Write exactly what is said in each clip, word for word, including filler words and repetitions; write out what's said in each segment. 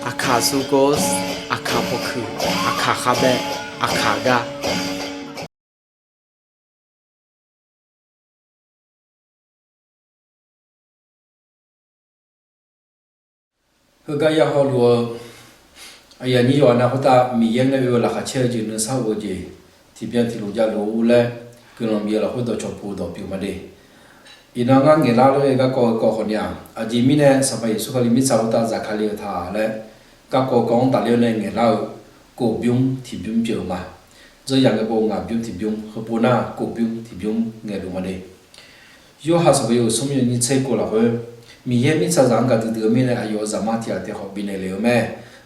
Aqkaq sukos, aqkaq pawkuiq, aqkaq khavbaev, aqkaq gar. Heugar ya hawluf-eu aqyuif aqnyir yawqha nav khoertav Miqyaer nae oe-eu laqkhaq caer-eu jeq nuisar of-eu jeq tiqbyan tiqlof javluf-ur laer guiqlanq bif-eu lafkhoer dawqcawq puq dawq pyeuf ma de. Iqnan ngar ngaeqlar-eu garkawv-eu kawv khawf ni-aq, aqjeq mirnae Sanqpaq Yeqsur Kali mirtsaq khoertav zafkale-euq taq laer garkawv-eu kawv-anr tafler-awr nae ngaeqlar-eu kof bymr tiqbymr pyeuf-eu ma. Dzeur yaq ngae pov ngaq bymr tiqbymr, heupov nar kof bymr tiqbymr ngaeqluf ma de. Yorhaq sanqbof yawhuiq smr yawnyir tser kof lafkhoer, Miqyaer mirtsaqzaq-anr gaqdui dui-eu mirnae aqyawf-euq zaqmar tiq ghaq taef khawf bifnaeq lef-eu mae.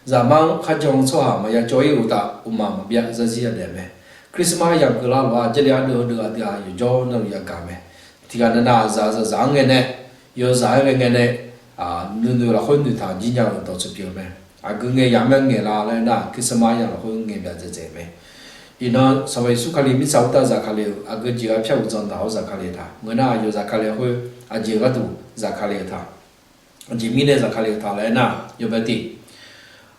Zaqmar-anr kharjan-eu tsawrhaq maqya cawv-ir-euq uqtaf, uqmaq maqbyav zarzir yadaef mae. Christmas yamq keuvlar lof-aer Jarlif ardeuv heudeuv aqdui-aq yawqjawr navluf yagaq mae. Tiqghaq navnav zaqzaq zaq-anr ngae nae, yawzaq-aer ghae ngae nae, nuinoeq lafkhoer noeqtaq jir nya-euq dawqtsuif pyeuf-eu mae. Aqgeu ngae yamq-aer ngaeqlar laer nar, Christmas yamq lafkhoer ngaeqbyaq dzaeqdzaeq mae. Iqnan Sanqpaq Yeqsur Kali mirtsaq khoertav zafkale-euq aqgeu jeq-aer pyar uqdzan daq-awr zafkale-eu taq. Ngeur nar aqyawf zafkale-eu khoer aqjeq gharduq zafkale-eu taq. Aqjeq mirnae zafkale-eu taq laer nar, yawbae tiq,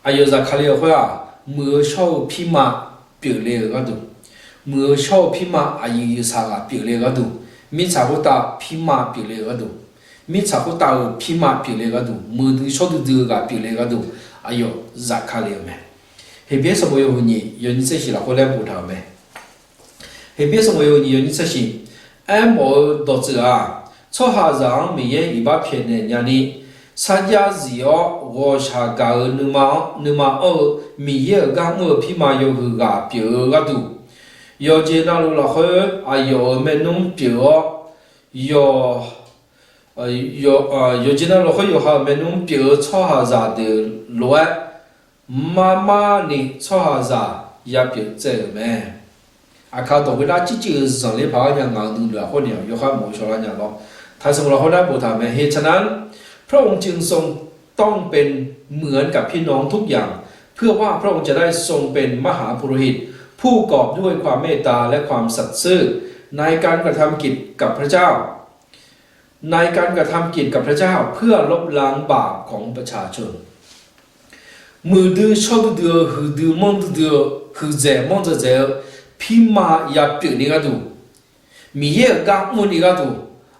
aqyawf zafkale-eu khoer-aq, muiq-eu shawr-eu pirma pyeufle-eu gharduq, muiq-eu shawr-eu pirma aqyuif yuifsaq ghaq pyeufle-eu gharduq, mirtsaq khoertav pirma pyeufle-eu gharduq, mirtsaq khoertav-euq pirma pyeufle-eu gharduq, muiqdui shawr duidui-eu ghaq pyeufle-eu gharduq, aqyawf zafkale-eu mae. Heqbyaer sanqbof yawhuiq nyiq yawnyir tser shiq lafkhoer laer boftaq-euq mae. Heqbyaer sanqbof yawhuiq nyiq yawnyir tser shiq, aermawf-eu dawqtsuif-aq, tsawrhaqzaq-anr Miqyaer iqbax pyaeqnaeq nyani, sarjax zif-awr ghawqshaq gaq-eu nuima-anr, nuima anr-eu Miqyaer-euq gar mr-eu pirma yawhuiq ghaq pyeuf-eu gharduq, yawqjeq navluf lafkhoer aqyawf-euq maernmr pyeuf-awr, yawq, yawqjeq navluf lafkhoer yawqha-euq maernmr pyeuf-eu tsawrhaqzaq deuq lof-aer, marmarni tsawrhaqzaq yapyeuf tsaev-euq mae. Aqkaq dawq khoernar circuiv-eu zanqler paq-aer nya ngaq-euq nuinoeq-aq khoer ni-aq yawkhav mawf-eu shawrlar nya lawr. Taisanq lafkhoer nar boftaq mae. เหตุฉะนั้น พระองค์จึงทรงต้องเป็นเหมือนกับพี่น้องทุกอย่าง เพื่อว่าพระองค์จะได้ทรงเป็นมหาปุโรหิต ผู้กอบด้วยความเมตตาและความสัตย์ซื่อ ในการกระทำกิจกับพระเจ้า ในการกระทำกิจกับพระเจ้า เพื่อลบล้างบาปของประชาชน Muiqdui shawr duidui-eu, huiqdui manr duidui-eu, huiqdzaeq manr dzaeqdzaeq-eu pirma yapyeuf ni gharduq, Miqyaer-euq gar mr ni gharduq,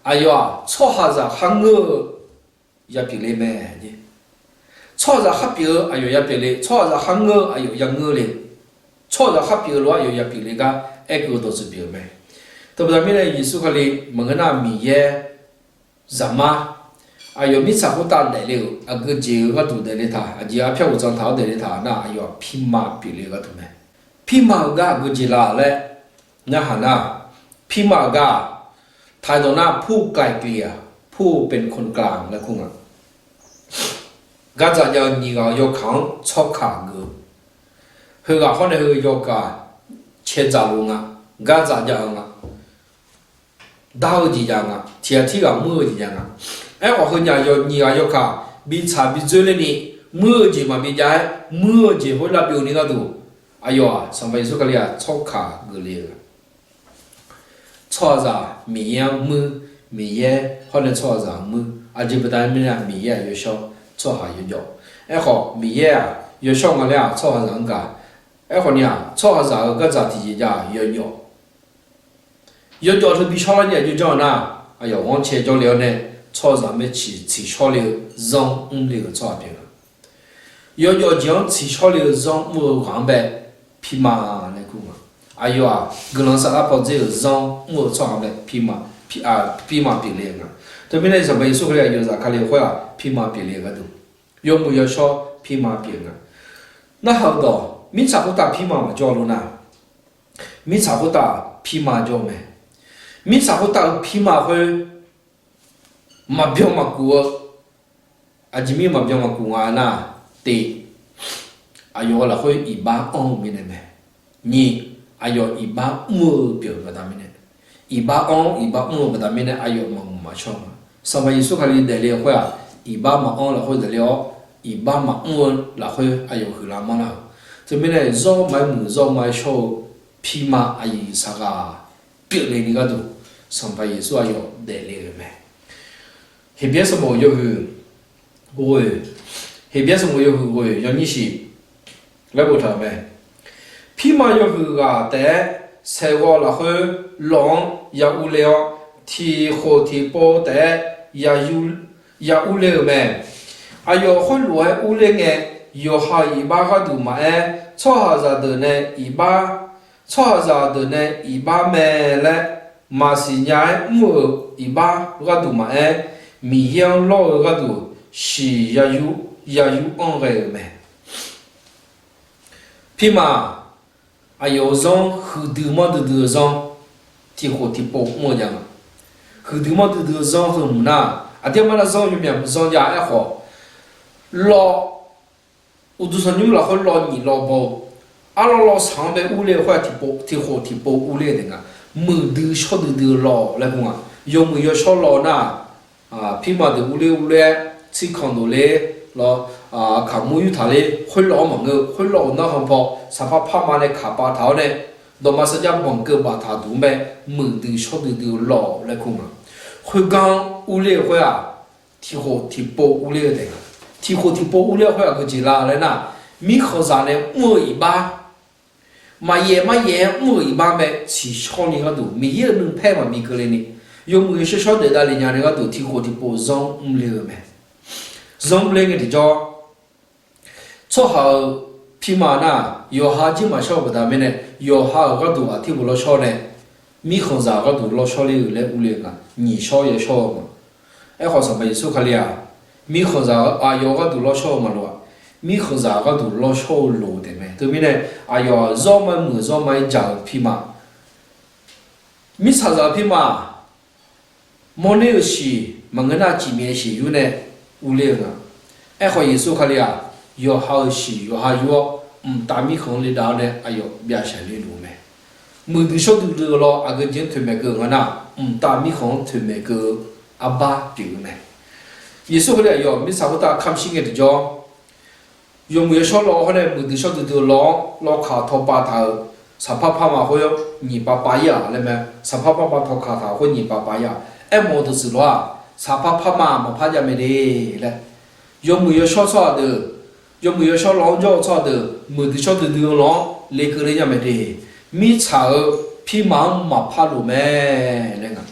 aqyawf-aq tsawrhaqzaq kharngeur-eu yapyeuf le mae. Tsawrhaqzaq kharpyeuf-eu aqyawf yapyeuf le, tsawrhaqzaq kharngeur-eu aqyawf yangeur le, tsawrhaqzaq kharpyeuf-eu lof-aer aqyawf yapyeuf le gar aerkeuv-eu dawqtsuif pyeuf-eu mae. Teubaqda mirnae Yeqsur Kali maqngeur nar Miqyaer zaqmar, aqyawf mirtsaq khoertav daefle-euq aqgeu jeq-eu gharduq daefle taq, aqjeq-aer pyar uqdzan taq-awr daefle taq nar aqyawf-aq pirma pyeufle-eu gharduq mae. Pirma-eu gar aqgeu jeq la laer narhaq nar, pirma-euq gar-aq, ไทย dawq nar ผู้ไกล่เกลี่ย ผู้เป็นคนกลาง laer kur nga. Gardzaq jav-eu nyiq ghaq-euq yawkaq-anr tsawrkaq geuf-eu, heughaq hawr nae heu yawkaq caedzaq luf nga, gardzaq jav-eu nga, dar-eu jeq jav nga, tiq ghaq tirghaq muir-eu jeq jav nga. Aerkhawf heunyaf yawq nyiq ghaq yawkaq bitsaq bidzoerler ni muir-eu jeq maqbi jav-aer, muir-eu jeq khoer lavbyov ni gharduq, aqyawf-aq Sanqpaq Yeqsur Kali-aq tsawrkaq geufle-eu Tsawrhaqzaq Miqyaer-anr muir, Miqyaer hawr nae tsawrhaqzaq-anr muir. Aqjeq baqda mirnae Miqyaer-aq yawshawr, tsawrhaq yawjawf. Aerkhawf Miqyaer-aq yawshawr nga laer-aq tsawrhaqzaq-anr gaq. Aerkhawf ni-aq tsawrhaqzaq-euq gardzaq tiqjeq jav-aq yawjawf. Yawjawf teubi shawrlar ni aqjox janr-eu nar, aqyawf ghanrcae jawrle-awr nae tsawrhaqzaq mae ciq tsiqshawr le-eu zanr mrle-euq tsawrhaq pyeuf nga. Yawjawf jeq-anr tsiqshawr le-eu zanr mr-eu ghaq-anr bae pirma laer kur nga. Aqyawf-aq guiqlanq saflar pawdzer-euq zanr mr-eu tsawrhaq-anr bae pirma, pirma pyeufle-eu nga. Teumirnae Sanqpaq Yeqsur Kali aqyawf zafkale-eu khoer-aq pirma pyeufle-eu gharduq, yawmuiq yawshawr pirma pyeuf nga. Narhaq-eu dawq mirtsaq khoertav pirma maqjawr lof nar, mirtsaq khoertav pirma jawr-eu mae. Mirtsaq khoertav-eu pirma khoer maqbyan maqkuf-eu, aqjeq mir maqbyan maqkuf nga nar, tiq, aqyawf-euq lafkhoer iqbax anr-eu mirnae mae. Nyiq, aqyawf iqbax mr-eu pyeuf-eu baqda mirnae, iqbax anr-awr iqbax mr-eu baqda mirnae aqyawf maqmuiq maqshawr nga. Sanqpaq Yeqsur Kali daefle-eu khoer-aq, iqbax maqanr lafkhoer daefle-awr, iqbax maqmr-eu lafkhoer aqyawf huiqlar manrlar-euq. Teumirnae zawr ma-aer muiq zawr ma-aer shawr-eu pirma aqyuif saqghaq pyeufle ni gharduq, Sanqpaq Yeqsur aqyawf daefle-euq mae. Heqbyaer sanqbof yawhuiq ghoe, Heqbyaer sanqbof yawhuiq ghoeq yawnyir shiq laer boftaq-euq mae. Pirma yawhuiq ghaq taef-aer saeqghawv lafkhoer lawv-anr ya urler-awr, tiq khof tiqpov taef-aer ya urler-eu mae. Aqyawf khoerlof-aer urler ngae, yawqha-euq iqbax gharduq maqaer, tsawrhaqzaq deuq nae iqbax, tsawrhaqzaq deuq nae iqbax mae laer maqsiq nya-aer mr-euq iqbax gharduq maqaer, Miqyaer-anr lawr-eu gharduq shiq ya yur anr ghae-euq mae. Pirma, aqyawf-euq zanr huiqdui manr duidui-eu zanr, tiq khof tiqpov mr-eu jav nga. Huiqdui manr duidui-eu zanr heu hmq nar, aqdir mar nar zanr yawmyaq zanr jav aerkhawf, lawv, uqduq sanqnymr lafkhoer lawv nyiq lawv baw-eu, arlawr lawv saq-anr bae urler-eu khoer-aq, tiq khof tiqpov urler-eu taef nga. Muiqdui shawr duidui-eu lawv laer kur nga. Yawmuiq yawshawr lawv nar, pirma deuq urler urler-aer tsirkanq dovler lawr, kaqmur yurtaq ler khoer lawv-anr maqngeur-eu, khoer lawv-euq nar han paw saqpar parma nae kaqpav taq-awr nae, dawqma sarjax banqkeuv baftaq duq-anr bae muiqdui shawr duidui-eu lawv laer kur nga. Khoergar-anr urler-eu khoer-aq, tiq khof tiqpov urler-eu taef nga. Tiq khof tiqpov urler-eu khoer aqgeu jeq la laer nar, mirkhanqzaq nae mr-eu iqbax, maqyaef maryaef-aer mr-euq iqbax mae, tsiqshawr ni gharduq Miqyaer-euq nuipaer maqbi keuvle ni, yawmuiq yawshawr shawr daef davle nya ni gharduq tiq khof tiqpov zanr mrler-eu mae. Zanr mrler ngae tiqjawr, tsawrhaq-euq pirma nar, yawqha jir maqshawr-eu baqda mirnae, yawqha-euq gharduq aqtirpuq lawrshawr nae, mirkhanqzaq gharduq lawrshawr ler-eu laer urle-eu nga. Nyiq shawr yashawr-eu ma. Aerkhawf Sanqpaq Yeqsur Kali-aq, mirkhanqzaq aqyawf gharduq lawrshawr-eu maqloq-a. Mirkhanqzaq gharduq lawrshawr-eu loq-eu taef mae. Teumirnae, aqyawf-aq zawr ma muiq zawr ma-aer jaq-eu pirma, mirtsaqzaq-eu pirma, mawrner-euq shiq maqngeur nar, cifmyaef shiq yur nae urler-eu nga. Aerkhawf Yeqsur Kali-aq, yawqha-euq shiq yawqha yur-awr, mqtav mirkhanq-anr le dav-awr nae aqyawf byav shaq le luf-eu mae. Muiqdui shawr duidui-eu lawr aqgeu jeq-anr toeqmaeq keuv-eu nga nar, mqtav mirkhanq-anr toeqmaeq keuv-eu arbar pyeuf-eu mae. Yeqsur Kali aqyawf mirtsaq khoertav kamq shir ngae tiqjawr, yawmuiq yawshawr lawr hawr nae muiqdui shawr duidui-eu lawr-anr lawrkaq tawpav taq-euq, saqpar parma khoer nyiq pav pav ir-aq laer mae. Saqpar parma tawqkaq taq-euq khoer nyiq pav pav ir-aq. Aermawf-eu deuq siq lof-aq, saqpar parma maqpar jav mae de laer, yawmuiq yawshawr tsawrhaq deuq, yawmuiq yawshawr lawr-anr jawr-eu tsawrhaq deuq muiqdui shawr duidui-eu lawr-anr lekeuv ler nya mae de. Mirtsaq-euq pirma-anr maqpar loq mae laer nga.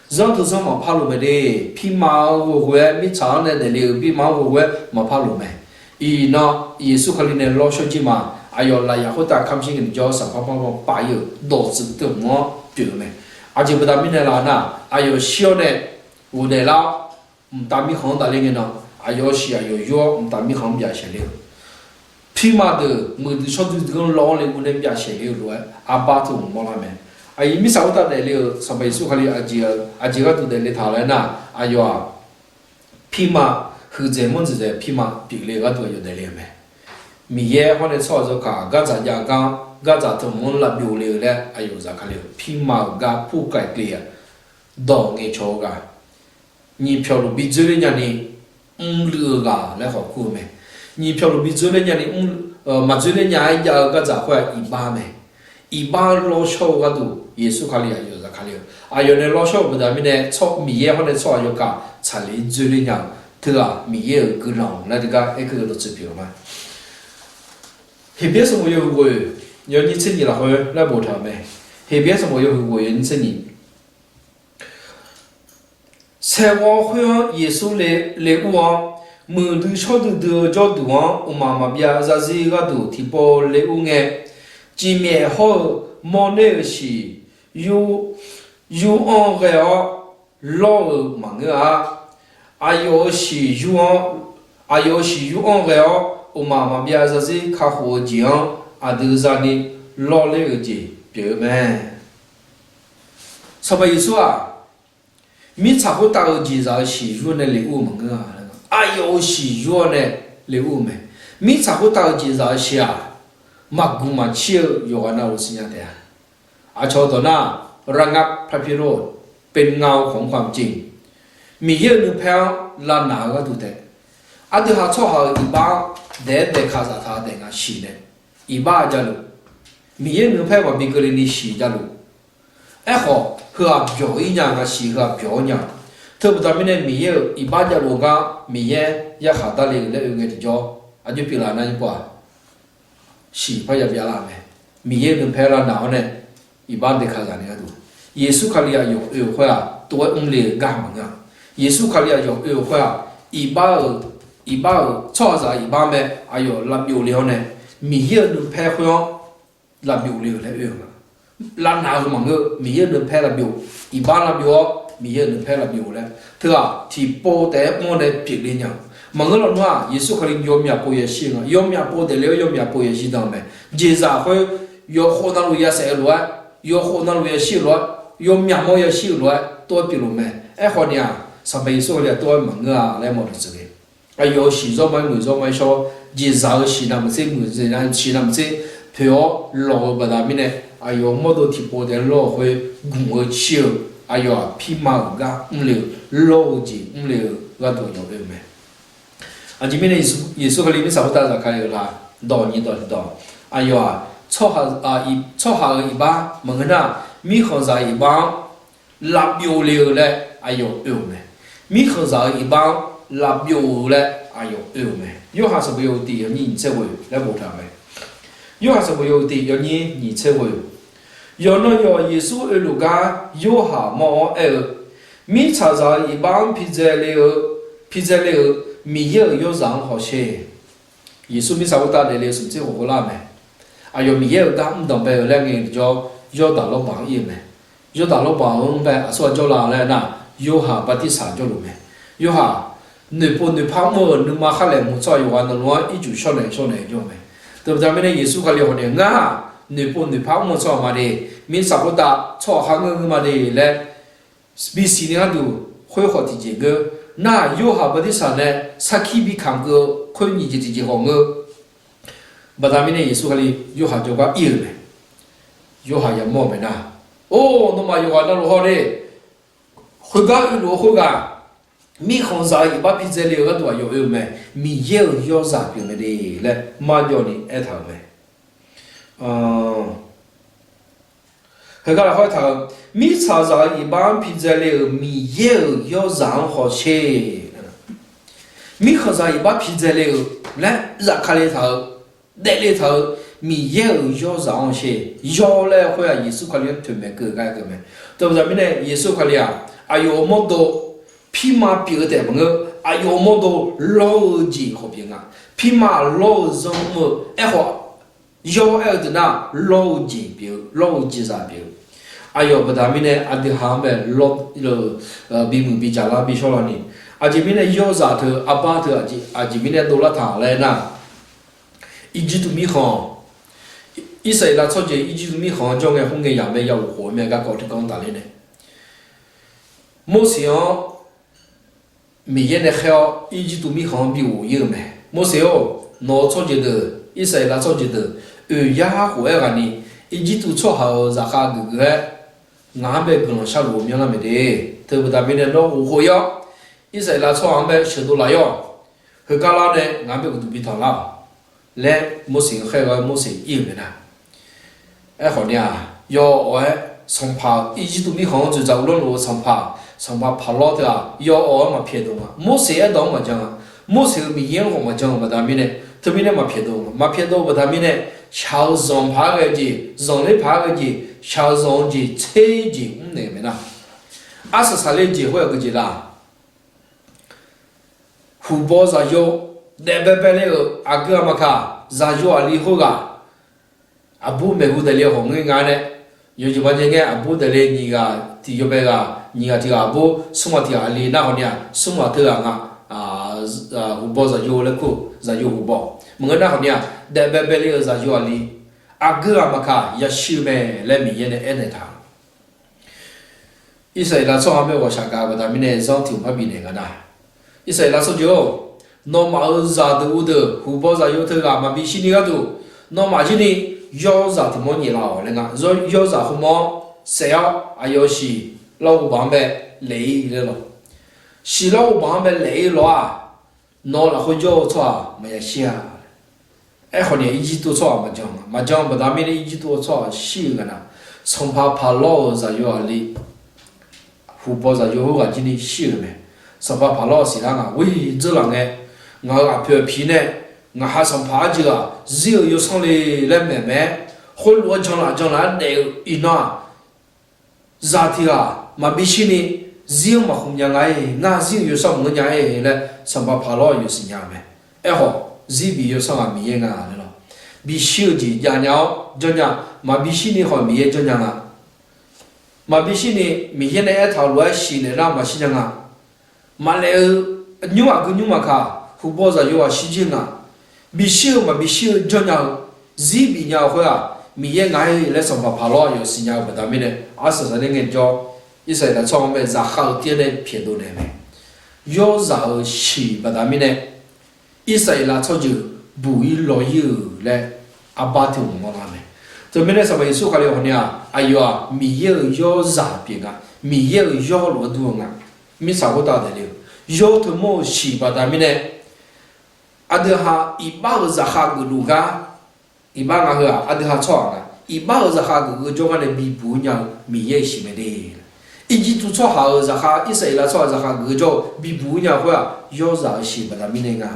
Zanr teu zanr maqpar loq mae de. Pirma-anr ghoeghoe-aer, mirtsaq-anr nae daefle-euq pirma-anr ghoeghoe-aer maqpar loq mae. Iqnan Yeqsur Kali nae lawrshawr jir ma. Aqyawf lafyaq khoertav kamq shir ngae tiqjawr saqpar parma pav ir-euq dawqtsuif teu hmq-anr pyeuf-eu mae. Aqjeq baqda mirnae laf nar, aqyawf shir-awr nae ghofdaef lar-awr, mqtav mirkhanq-anr daqler ngae nan, aqyawf-euq shiq aqyawf yur-awr mqtav mirkhanq-anr byav shaeq le-eu, pirma deuq muiqdui shawr duidui-anr lawr-anr le ur nae byav shaeq le-eu lof-aer arbar teu hmq mawrlar mae. Aqyawf mirtsaq khoertav daefle-euq Sanqpaq Yeqsur Kali aqjeq, aqjeq gharduq daefle taq laer nar, aqyawf-aq, pirma, huiqdzaeq manr dzaeq dzaeq pirma pyeufle gharduq aqyawf daefle-eu mae. Miqyaer hawr nae tsawrhaq yawkaq gardzaq jav gar, gardzaq teu hmq-anr lavbyov le-eu laer aqyawf zafkale-euq pirma-euq gar purkaiq kle-aq, dawq ngaeqcawq-eu ghaq, nyiq pyawq luf bi dzoerler nyani mrluiv-eu ghaq laer khawf kur-eu mae. Nyiq pyawq luf bi dzoerler nyani mr, maqdzoerler nya-aer jav-eu gardzaq khoer-aq iqbax mae. Iqbax lawrshawr-eu gharduq Yeqsur Kali aqyawf zafkale-eu, aqyawf nae lawrshawr-euq baqda mirnae tsawr Miqyaer hawr nae tsawrhaq yawkaq tsaqler dzoerler nya-eu teughaq Miqyaer-euq guiqlanq laer teugar aerkeuv-eu dawqtsuif pyeuf-eu ma. Heqbyaer sanqbof yawhuiq ghoeq yawnyir tser nyiq lafkhoer laer boftaq-euq mae. Heqbyaer sanqbof yawhuiq ghoeq yawnyir tser nyiq Saeqghawv khoer-anr Yeqsur le, le ur-awr, muiqdui shawr duidui-eu jawrduq-anr mqmaq maqbyav zarzir gharduq tiqpov le ur ngae, cifmyaef hawr-eu mawrner-euq shiq yur, yur-anr ghae-awr lawr-euq maqngeur-a. Aqyawf-euq shiq yur-anr, aqyawf-euq shiq yur-anr ghae-awr mqmaq maqbyav zarzir kakhof-eu jeq-anr aqdui zani lawrler-eu jeq pyeuf-eu mae. Sanqpaq Yeqsur-aq, mirtsaq khoertav-eu jeqzaq-euq shiq yur-awr nae le ur-eu maqngeur-a. Aqyawf-euq shiq yur-awr nae le ur-eu mae. Mirtsaq khoertav-eu jeqzaq-euq shiq-aq, maqguq maqcir-eu yawqghaq navluf siqnya taef-a. Aqcawq dawq nar, ระงับพระพิโรธ เป็นเงาของความจริง Miqyaer-euq nuipaer-anr lavnaq-eu gharduq taef. Aqdui ha tsawrhaq-euq iqbax-anr daef-aer daeqkaq zaftaq daef nga shiq nae, iqbax javluf, Miqyaer nuipaer maqbi keuvle ni shiq javluf. Aerkhawf, heu-aq byawq-ir nya nga shiq, heu-aq byawq-awr nya. Teu baqda mirnae Miqyaer-euq iqbax javluf-eu gar Miqyaer yarkhaq darle-euq laer oe ngae tiqjawr, aqjox pyeuflar nar nymr pov-aq, siq par ya byav lar mae. Miqyaer-euq nuipaer lavnaq-awr nae iqbax daeqkaq zaq ni gharduq, Yeqsur Kali aqyawf oe-euq khoer-aq tov-aer mrle-eu gar maqngeur-a. Yeqsur Kali aqyawf oe-euq khoer-aq, iqbax-euq, iqbax-euq tsawrhaqzaq-euq iqbax mae, aqyawf lavbyov le-awr nae Miqyaer-euq nuipaer khoer-anr lavbyov le-euq laer oe-eu ma. Lavnaq-eu maqngeur, Miqyaer-euq nuipaer lavbyov, iqbax lavbyov-awr Miqyaer-euq nuipaer lavbyov laer teu-aq tiqpov taef-aer mr-awr nae pyeufle nya-eu. Maqngeur lawnmr-aq, Yeqsur Kali yawmyaq pov yashir-eu nga, yawmyaq pov daefle-awr yawmyaq pov yashir dan-eu mae. Jeqzaq khoer yawkhav navluf yasaef-eu lof-aer, yawkhav navluf yashir-eu lof-aer, yawmyaq mawr yashir-eu lof-aer tov-aer pyeufluf mae. Aerkhawf ni-aq, Sanqpaq Yeqsur Kali-aq tov-aer maqngeur-a laer mawrduq tsuif le. Aqyawf-euq siq zawr ma-aer muiq zawr ma-aer shawr, jeqzaq-eu siq navmaqtser muiq, jeqzaq siq navmaqtser poeq-awr lawq-eu baqda mirnae, aqyawf-euq mawrdo tiqpov taef-aer lawr-eu khoer gmq-eu cir-eu, aqyawf-aq pirma-euq gar mrle-eu, lawr-eu jeq mrle-eu gharduq aqyawf oe-eu mae. Aqjeq mirnae Yeqsur, Yeqsur Kali mirtsaq khoertav zafkale-euq la, dawq nyiq dawq tiqdawq, aqyawf-aq, tsawrhaq, tsawrhaq-euq iqbax maqngeur nar, mirkhanqzaq-euq iqbax-anr lavbyov le-eu laer aqyawf oe-euq mae. Mirkhanqzaq-euq iqbax-anr lavbyov-eu laer aqyawf oe-euq mae. Yorhaq sanqbof yawhuiq tiq yawnyir nyiq tser ghoe laer boftaq-euq mae. Yorhaq sanqbof yawhuiq tiq yawnyir nyiq tser ghoe, yawqnan yawq Yeqsur oeluf gar Yorhaq mawr-awr aer-eu, Mirtsaqzaq-euq iqbax-anr pidzae le-eu, pidzae le-euq Miqyaer-euq yawrzaq-anr hawsher. Yeqsur mirtsaq khoertav daefle-eu smq tser khof khoerlar mae. Aqyawf Miqyaer-euq gar mrdanq bae-eu laer ngae tiqjawr, Yawrdaq lawrbaq-anr ir-eu mae. Yawrdaq lawrbaq-anr bae aqsur ghaq jawrla laer nar, Yorhaq bartirsaq jawrluf mae. Yorhaq noeqpov noeqpar mr-euq nuima khar laeqhmq tsawrhaq yawqghaq navluf-anr ircuf shawrnaeq shawrnaeq jawr-eu mae. Teubaqda mirnae Yeqsur Kali hawq nae ngar-aq noeqpov noeqpar mr-eu tsawrhaq ma de, mirtsaq khoertav tsawrhaq kharngeur ngeur ma de laer bisiq ni gharduq khoer khawf tiqjeq ngeur. Nar-aq Yorhaq bartirsaq nae sarkir bi kamq keuv-eu khoer nyiq jeq tiqjeq khawf ngeur. Baqda mirnae Yeqsur Kali Yorhaq jawrgar ir-euq mae. Yorhaq yamawr-eu mae nar, or, nawmaf yawqghaq navluf haw de, khoergar oeluf-eu khoerghaq mirkhanqzaq-euq iqbax pidzae le-eu gharduq aqyawf oe-eu mae. Miqyaer-euq yawrzaq pyeuf mae de laer marjawv ni aertaq-euq mae. Heugar lafkhoer taq-euq, mirtsaqzaq-euq iqbax-anr pidzae le-euq Miqyaer-euq yawrzaq-anr hawsher. Mirkhanqzaq iqbax pidzae le-euq laer zafkale taq-euq, daefle taq-euq Miqyaer-euq yawrzaq-anr hawsher. Yawr laer khoer-aq Yeqsur Kali-anr toeqmaeq keuv gar-aer keuv mae. Teubaqda mirnae Yeqsur Kali-aq aqyawf-euq mawrdo pirma pyeuf-eu taef maqngeur, aqyawf-euq mawrdo lawr-eu jeq khawf pyeuf nga. Pirma lawr-eu zanr mr-eu aerkhawf, yawr aer-eu deuq nar lawr-eu jeq pyeuf-eu, lawr-eu jeqzaq pyeuf-eu. Aqyawf baqda mirnae aqdui ha-anr bae lawr, bimuiq bidzaq lar bishawr lani, aqjeq mirnae yawrzaq teu arbar teu aqjeq mirnae dovlar taq laer nar, Irjirtuv mirkhanq, Irsaqleqlav tsawrjeuq Irjirtuv mirkhanq-anr jawr ngae khoerngae yaq mae ya ghof khof-eu mae garkawv tiqkawv-anr tafler nae, Morseq-anr Miqyaer nae khaer-awr Irjirtuv mirkhanq-anr bi ghof ir-eu mae. Morseq-or, nawq-euq tsawrjeuq deuq, Irsaqleqlav tsawrjeuq deuq oeq yar khof-aer ghaq ni, Irjirtuv tsawrhaq-euq zaqkhav geuf geuf-aer ngaq-anr bae guiqlanq sharluf-eu myanrlar mae de. Teubaqda mirnae nawr ghof khof ir-awr, Irsaqleqlav tsawrhaq-anr bae sheuqdov laf ir-awq. Heugar lar nae ngaq-anr bae uqduq bi tanq lar-awq laer Morseq-anr khaer-eu gar Morseq ir-euq mae nar. Aerkhawf ni-aq, yawawf-aer sanqpaq Irjirtuv mirkhanq-anr dzoeqdzaq uvlanr luf-eu sanqpaq, sanqpaq Paqlawr teu-aq yawawf-aer maqpyaeqdov nga. Morseq aerdawq-anr maqjan nga. Morseq-euq Miqyaer-anr khawf maqjan-eu baqda mirnae, teumirnae maqpyaeqdov nga. Maqpyaeqdov-eu baqda mirnae, shaq-eu zanq paq-aer ghae jeq, zanqler paq-aer ghae jeq, shaq-eu zanq-eu jeq tser jeq mrnaeq-euq mae nar. Arsaq saqler jeq khoer-aq gui jeq la? Huqbaw zaqyo, daef baebae le-euq aqgeu aqmaqkaq zaqyo aqli khoerghaq, aqbur maeqhu daefle-eu hawq ngeur nga nae, yawjeq majeq ngae aqbur daefle nyiq ghaq tiq yawbae ghaq, nyiq ghaq tiq ghaq aqbur, smr ghaq tiq ghaq aqli nar hawq ni-aq, smr ghaq teughaq nga, huqbaw zaqyo laer kur, zaqyo huqbaw. Maqngeur nar hawq ni-aq, daef baebae le-euq zaqyo aqli, aqgeu aqmaqkaq yashir-eu mae laer Miqyaer nae aernaeq taq-euq Irsaqleqlav tsawrhaq-anr bae ghawqshaq gaq-eu baqda mirnae zanr tiq hmq par bifnaeq nga nar, Irsaqleqlav tsawrjeuq-or, nawmaf-euq zaqdeuq uvdeuq huqbaw zaqyo teughaq maqbi shirni gharduq, nawmaf jirni yawrzaq tiq mawr nyaef laf-awq laer nga. Yawrzaq khoermawr saef-awr aqyawf shiq larghov baq-anr bae laef ir laer lawq. Shiq larghov baq-anr bae laef ir lawq-aq, nawq-eu lafkhoer jawr-eu tsawrhaq maqya shir-a. Aerkhawf ni-aq, Irjirtuv tsawrhaq maqjan, maqjan baqda mirnae Irjirtuv tsawrhaq shir-eu nga nar, sanqpaq Paqlawr-euq zaqyo aqli, puqbaw zaqyo khoerghaq jir ni shir-euq mae. Sanqpaq Paqlawr-aq siqlar ngaq ghoer-ir dzeurlaf ngae, ngaq-euq aqpoeq aqpi nae ngaq ha sanqpaq arjeuq-aq zir-eu yawsanr le laer maeqmaeq-aer, khoerlof-aer janlaf janlaf-aer daef-eu iqnan-aq, zaq tiq ghaq maqbi shir ni zir-anr maqkhmq nya nga-ir, ngar zir-eu yawsanr maqngeur nya-ir laer Sanqpaq Paqlawr-aq yawsiq nya-eu mae. Aerkhawf, zir bif yawsanr ghaq Miqyaer nga laer lawr. Bishir-eu jeq jav nya-awr janrnya, maqbi shir ni khawf Miqyaer janrnya nga. Maqbi shir ni Miqyaer nae aertaq-euq lof-aer siqnaeq nar maqshir nya nga. Maqlaef-eu nymr aqgeu nymr maqkaq, huqbaw zaqyo ghaq shirjir nga. Bishir-eu maqbi shir-eu janrnya-eu, zir bif nya-eu khoer-aq, Miqyaer nga-ir laer Sanqpaq Paqlawr-aq yawsiq nya-eu baqda mirnae, arsaq saqler ngaejawr, Irsaqleqlav tsawrhaq-anr bae zaqkhav-eu tir-anr nae pyaeqdov naeq mae. Yawrzaq-euq shiq baqda mirnae, Irsaqleqlav tsawrjeuq buq-ir law-ir-euq laer arbar teu mq mawrlar mae. Teumirnae Sanqpaq Yeqsur Kali hawq ni-aq, aqyawf-aq Miqyaer-euq yawrzaq pyeuf nga, Miqyaer-euq yawr lof-aer dur-eu nga. Mirtsaq khoertav daefle-eu yawr teumawr-euq shiq baqda mirnae, aqdui ha iqbax-euq zaqkhav geufluf gar, iqbax nga heu-aq aqdui ha tsawrhaq nga, iqbax-euq zaqkhav geuf-eu jawrgar nae bibuq-ir nya-eu Miqyaer-euq shiq mae de. Irjirtuv tsawrhaq-euq zaqkhav, Irsaqleqlav tsawrhaq zaqkhav geuf-eu jawr-eu bibuq-ir nya khoer-aq, yawrzaq-euq shiq baqda mirnae nga.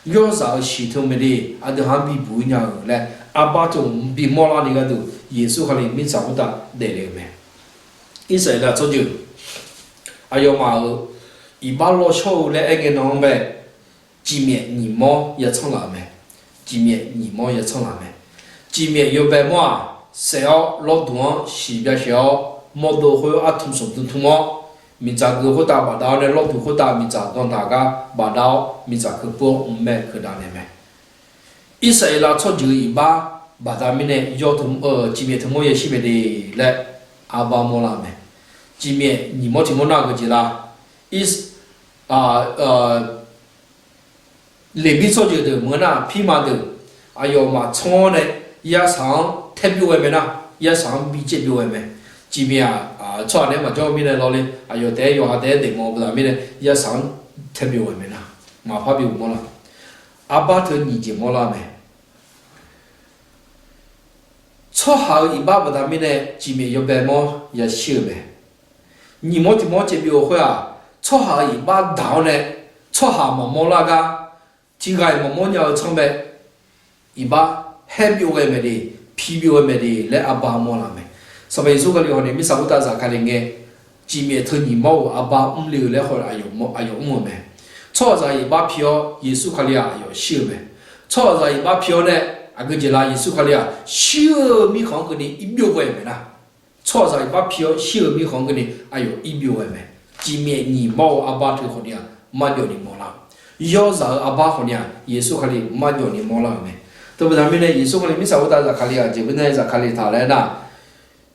Yawrzaq-euq shiq teu mae de, aqdui ha-anr bibuq-ir nya-eu laer arbar teu mq bimawr larni gharduq Yeqsur Kali mirtsaq khoertav daefle-eu mae. Irsaqleqlav tsawrjeuq aqyawfmaf-euq iqbax lawshawr-eu laer aerngae nan-anr bae, cifmyaef nyiq mawr ya tsanr laf-euq mae. Cifmyaef nyiq mawr ya tsanr laf mae. Cifmyaef yawbae mawr-aq, saef-awr lawrduq-anr siqbya shaeq-awr, mawrdo khoer artmq sanqdm tmr-awr, miqdzaq geu khoertav bafdav-awr nae lawrduq khoertav miqdzaq gantaq gar bafdav-awr miqdzaq keuv pov-awr mqmaer keuqdav naeq mae. Irsaqleqlav tsawrjeuq-eu iqbax baqda mirnae yawr teu, cifmyaef teu mawr ya shir mae de laer arbar mawrlar-eu mae. Cifmyaef nyiq mawr tiq mawr nar geujeq la. Leqbir tsawrjeuq deuq meuq nar pirma deuq aqyawfmaf tsanr-awr nae yarsaq-anr taer byov ghae mae nar, yarsaq-anr bi caev byov ghae mae. Cifmyaef-aq tsawrhaq naeq-aer maqjawr-eu mirnae lawrle, aqyawf taef-aer yawqha taef-aer daefmawf-eu baqda mirnae yarsaq-anr taer byov ghae mae nar, maqpar byov mawrlar. Arbar teu nyiq jeq mawrlar mae. Tsawrhaq-euq iqbax baqda mirnae cifmyaef yawbae mawr ya shir-eu mae. Nyiq mawr tiq mawr caev byov-eu khoer-aq, tsawrhaq-euq iqbax daq-awr nae tsawrhaq maqmawr lar gar, tiq ghaq-iq maqmawr nya-eu tsanr bae, iqbax haer byov ghae mae de, pi byov ghae mae de laer arbar mawrlar-eu mae. Sanqpaq Yeqsur Kali hawq ni mirtsaq khoertav zafkale ngae, cifmyaef teu nyiq mawr-euq arbar mrle-eu laer haw aqyawf mr-eu mae. Tsawrhaqzaq iqbax pi-awr Yeqsur Kali-aq aqyawf shir-eu mae. Tsawrhaqzaq iqbax pi-awr nae aqgeujeq la Yeqsur Kali-aq shir-eu mirkhanq-anr keuvni ir byov ghae-eu mae nar. Tsawrhaqzaq iqbax pi-awr shir-eu mirkhanq-anr keuvni aqyawf ir byov ghae mae. Cifmyaef nyiq mawr-eu arbar teu khawf ni-aq marjawv ni mawrlar-eu, yawrzaq-eu arbar khawf ni-aq Yeqsur Kali marjawv ni mawrlar-euq mae. Teubaqda mirnae Yeqsur Kali mirtsaq khoertav zafkale-aq jeq beu nae zafkale taq laer nar,